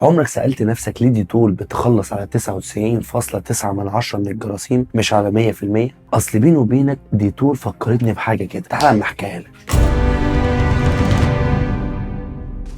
عمرك سألت نفسك ليه ديتول بتخلص على 99.9 من 10 من الجراثيم مش على 100%؟ اصل بيني وبينك ديتول فكرتني بحاجة كده، تعالى اما احكيها لك.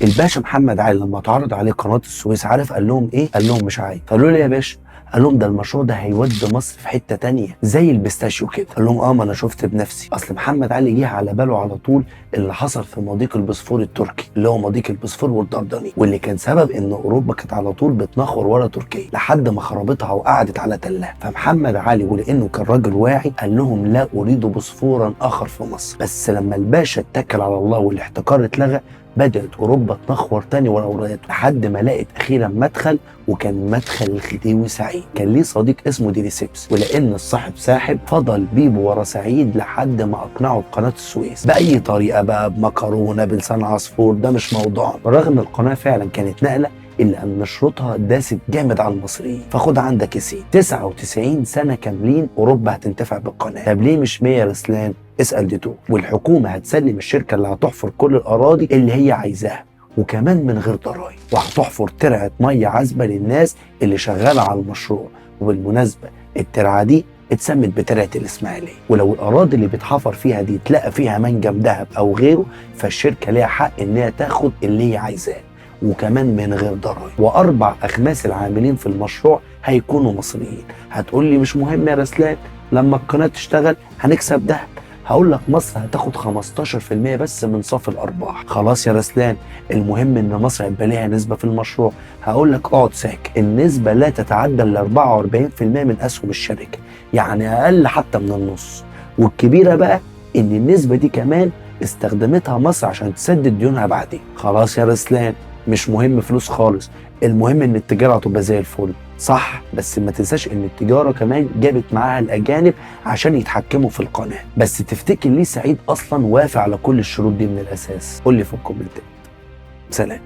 الباشا محمد علي لما اتعرض عليه قناة السويس، عارف قال لهم ايه؟ قال لهم مش عايز. فقالوا له يا باشا، قال لهم ده المشروع ده هيودي مصر في حتة تانية زي البيستاشيو كده. قال لهم ما انا شفت بنفسي. اصل محمد علي جه على باله على طول اللي حصل في مضيق البوسفور التركي، اللي هو مضيق البوسفور والدردني، واللي كان سبب ان اوروبا كانت على طول بتنخور ورا تركيا لحد ما خربتها وقعدت على تلها. فمحمد علي ولانه كان راجل واعي قال لهم لا اريد بوسفورا اخر في مصر. بس لما الباشا اتكل على الله والاحتكار اتلغى، بدأت أوروبا تنخور تاني ورا ولايته لحد ما لقت أخيرا مدخل، وكان مدخل الخديوي سعيد. كان ليه صديق اسمه ديليسيبس، ولأن الصاحب ساحب فضل بيبو ورا سعيد لحد ما أقنعه بقناة السويس بأي طريقة بقى، بمكرونة بلسان عصفور، ده مش موضوعنا. بالرغم ان القناة فعلا كانت نقلة، إلا أن شروطها داست جامد على المصريين. فخد عندك يا سيدي، 99 سنة كاملين أوروبا هتنتفع بالقناة. طب ليه مش 100 يا رسلان؟ اسأل ديتول. والحكومة هتسلم الشركة اللي هتحفر كل الأراضي اللي هي عايزاها، وكمان من غير ضرائب، وهتحفر ترعة مية عذبة للناس اللي شغالة على المشروع. وبالمناسبة الترعة دي اتسمت بترعة الإسماعيلية. ولو الأراضي اللي بيتحفر فيها دي تلاقى فيها منجم ذهب أو غيره، فالشركة ليها حق إنها تاخد اللي هي عايزاه، وكمان من غير ضرائب. وأربع أخماس العاملين في المشروع هيكونوا مصريين. هتقول لي مش مهم يا رسلان، لما القناة تشتغل هنكسب دهب. هقول لك مصر هتاخد 15% بس من صافي الارباح. خلاص يا رسلان، المهم ان مصر هيبقى ليها نسبه في المشروع. هقول لك اقعد ساكت، النسبة لا تتعدى ال 44% من اسهم الشركة، يعني اقل حتى من النص. والكبيرة بقى ان النسبة دي كمان استخدمتها مصر عشان تسدد ديونها بعدين. خلاص يا رسلان، مش مهم فلوس خالص، المهم ان التجارة هتبقى زي الفل. صح، بس ما تنساش ان التجارة كمان جابت معاها الاجانب عشان يتحكموا في القناة. بس تفتكر ليه سعيد اصلا وافق على كل الشروط دي من الاساس؟ قول لي في الكومنتات. سلام.